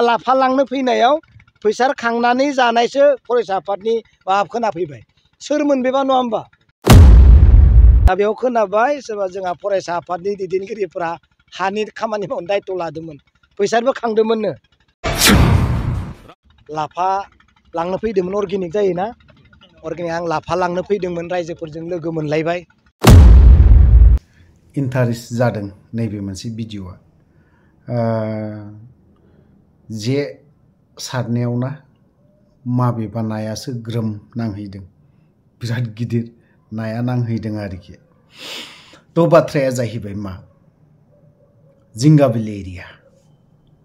लाफा लांनो फैनायाव फैसा खांनानै जानायसो फरायसा आफादनि माबा खोनाफैबाय सोरमोन बेबा नङा होमबा दा बेयाव खोनाबाय सोरबा जोंहा फरायसा आफादनि दैदेनगिरिफोरा हानि खामानि मावनो दायित्व लादोंमोन फैसाबो खांदोंमोननो लाफा लांनो फैदोंमोन अर्गेनिक जायोना अर्गेनिक आं लाफा लांनो फैदोंमोन रायजोफोरजों लोगो मोनलायबाय इन्टारेस्ट जादों नैबे मोनसे भिडिअआ जे सारनायाव ना माबेबा नायासो ग्रोम नांहैदों बिराद गिदिर नाया नांहैदों आरोखि थ' बाथ्राया जाहैबाय मा जिंगाबिल एरिया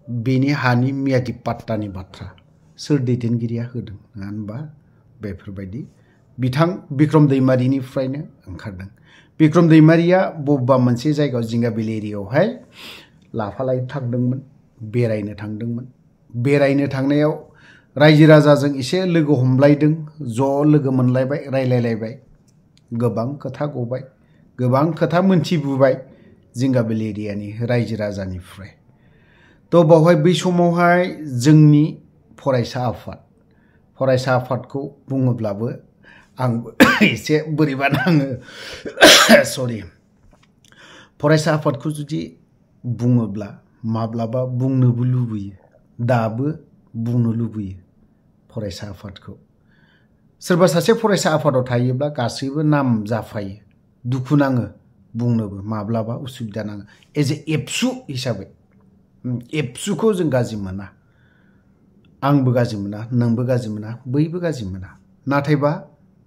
बेनि हानि मियादि पाट्टानि बाथ्रा सोर दैदेनगिरिया होदों नङा होनबा बेफोरबायदि बिथां बिक्रम दैमारिनिफ्रायनो ओंखारदों बिक्रम दैमारिया बबेबा मोनसे जायगायाव जिंगाबिल एरियायावहाय लाफा लायनो थांदोंमोन बेरायनो थांनायाव रायजो राजाजों एसे लोगो हमलायदों ज' लोगो मोनलायबाय रायलायलायबाय गोबां खोथा गबाय गोबां खोथा मोनथिबोबाय जिंगाबिल एरियानि रायजो राजानिफ्राय थ' बावहाय बै समावहाय जोंनि फरायसा आफादखौ बुङोब्लाबो आंबो एसे बोरैबा नाङो सरि फरायसा आफादखौ जुदि बुङोब्ला माब्लाबा बुंनोबो लुबैयो दाबो बुंनो लुबैयो फरायसा आफादखौ सोरबा सासे फरायसा आफादाव थायोब्ला गासैबो नाम जाफायो दुखु नाङो बुंनोबो माब्लाबा उसुबिदा नाङो एज ए एबसु हिसाबै एबसुखौ जों गाज्रि मोना आंबो गाज्रि मोना नोंबो गाज्रि मोना बैबो गाज्रि मोना नाथायबा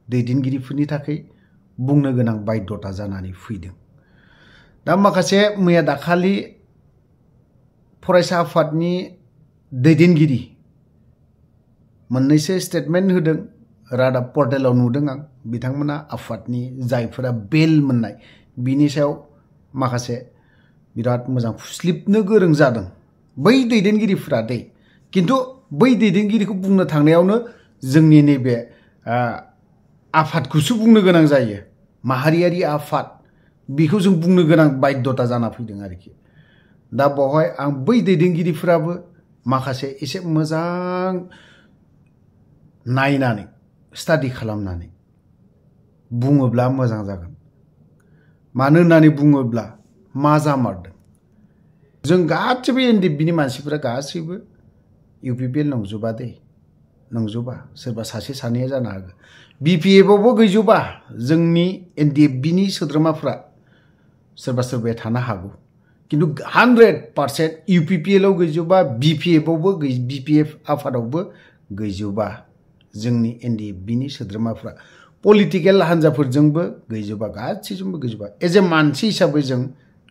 दैदेनगिरिफोरनि थाखाय बुंनो गोनां बायद्धता जानानै फैदों दा माखासे मैया दाखालि फरायसा आफादनि दैदेनगिरि मोननैसो स्टेटमेन्ट होदों रादाब पर्टेलाव नुदों आं बिथांमोना आफादनि जायफोरा बेल मोननाय बिनि सायाव माखासे बिराद मोजां फुस्लिबनो गोरों जादों बै दैदेनगिरिफोरा किन्तु बै दैदेनगिरिखौ बुंनो थांनायावनो जोंनि नैबे आफादखौसो बुंनो गोनां जायो माहारियारि आफाद बेखौ जों बुंनो गोनां बायद्धता जाना फैदों आरोखि दा बावहाय आं बै दैदेनगिरिफोराबो माखासे एसे मोजां नायनानै स्टाडि खालामनानै बुङोब्ला मोजां जागोन मानो होननानै बुङोब्ला मा जामारदों जों गासिबो एनडिएफबिनि मानसिफोरा गासैबो इउपिपिएल नंजोबा सोरबा सासे सानैया जानो हागौ बिपिएफआवबो गैजोबा जोंनि एनडिएफबिनि सोद्रोमाफ्रा सोरबाया थानो हागौ किन्तु 100% इउपिपिएलआव गैजोबा बिपिएफ आफादावबो गैजोबा जोंनि एनडिएफबिनि सोद्रोमाफ्रा पलिटिकेल हान्जाफोरजोंबो गैजोबा गासैजोंबो गैजोबा एज ए मानसि हिसाबै जों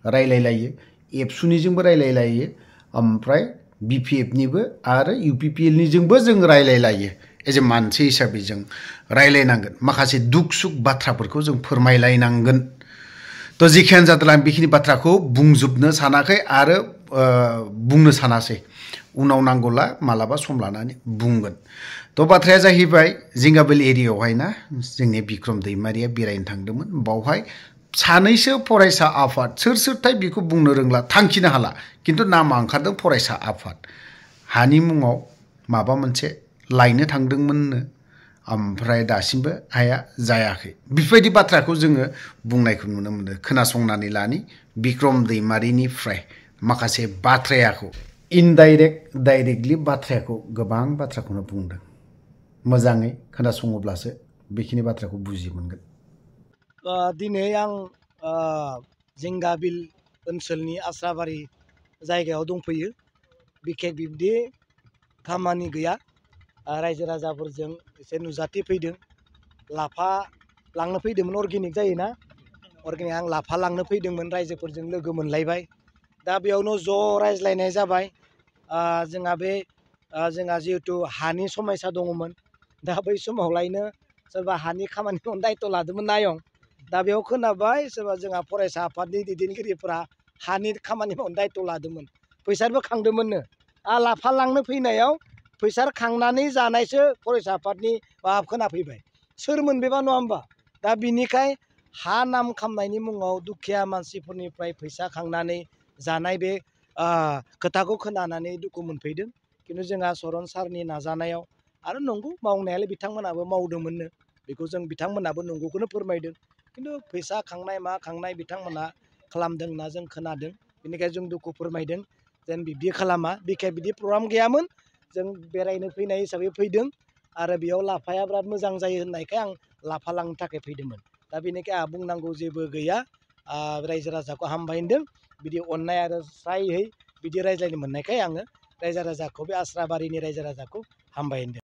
रायलायलायो एबसुनिजोंबो रायलायलायो ओमफ्राय बिपिएफनिबो आरो इउपिपिएलनिजोंबो जों रायलायलायो एज ए मानसि हिसाबै जों रायलायनांगोन माखासे दुख सुख बाथ्राफोरखौ जों फोरमायलायनांगोन थ' जेखियानो जादोला आं बेखिनि बाथ्राखौ बुंजोबनो सानाखै आरो बुंनो सानासै उनाव नांगौला मालाबा सम लानानै बुंगोन थ' बाथ्राया जाहैबाय जिंगाबिल एरियायावहाय ना जोंनि बिक्रम दैमारिया बेरायनो थांदोंमोन बावहाय सानैसो फरायसा आफाद सोरथाय बेखौ बुंनो रोंला थांखिनो हाला किन्तु नामा ओंखारदों फरायसा आफाद हानि मुङाव माबा मोनसे लायनो थांदोंमोननो ओमफ्राय दासिमबो हाया जायाखै बेफोरबायदि बाथ्राखौ जोङो बुंनायखौ नुनो मोनो खोनासंनानै लानि बिक्रम दैमारिनिफ्राय माखासे बाथ्रायाखौ डाइरेक्टलि बाथ्रायाखौ गोबां बाथ्राखौनो बुंदों मोजाङै खोनासङोब्लासो बेखिनि बाथ्राखौ बुजि मोनगोन दिनै आं जिंगाबिल ओनसोलनि आस्राबारि जायगायाव दंफैयो बिखेक बिब्दि खामानि गैया रायजो राजाफोरजों एसे नुजाथि फैदों लाफा लांनो फैदोंमोन अर्गेनिक जायोना अर्गेनिक आं लाफा लांनो फैदोंमोन रायजोफोरजों लोगो मोनलायबाय दा बेयावनो ज' रायज्लायनाय जाबाय जोंहा जिहेथु हानि समयसा दङमोन दा बै समावलायनो सोरबा हानि खामानि मावनो दायित्व लादोंमोन नायं दा बेयाव खोनाबाय सोरबा जोंहा फरायसा आफादनि दैदेनगिरिफोरा हानि खामानि मावनो दायित्व लादोंमोन फैसाबो खांदोंमोननो लाफा लांनो फैनायाव फैसा खांनानै जानायसो फरायसा आफादनि माबा खोनाफैबाय सोरमोन बेबा नङा होमबा दा बिनिखाय हा नाम खामनायनि मुङाव दुखिया मानसिफोरनिफ्राय फैसा खांनानै जानाय बे खोथाखौ खोनानानै दुखु मोनफैदों खिन्थु जोंहा सरन सारनि नाजानायाव आरो नंगौ मावनायालाय बिथांमोनाबो मावदोंमोननो बेखौ जों बिथांमोनाबो नंगौखौनो फोरमायदों खिन्थु फैसा खांनाय मा खांनाय बिथांमोना खालामदों होनना जों खोनादों बेनिखायनो जों दुखु फोरमायदों जेन बिब्दि खालामा बिखेख बिदि प्रग्राम गैयामोन जों बेरायनो फैनाय हिसाबै फैदों आरो बेयाव लाफाया बिराद मोजां जायो होननायखाय आं लाफा लांनो थाखाय फैदोंमोन दा बेनिखाय आंहा बुंनांगौ जेबो गैया रायजो राजाखौ हामबाय होनदों बिदि अननाय आरो स्रायै बिदि रायज्लायनो मोननायखाय आङो रायजो राजाखौ बे आस्राबारिनि रायजो राजाखौ हामबाय होनदों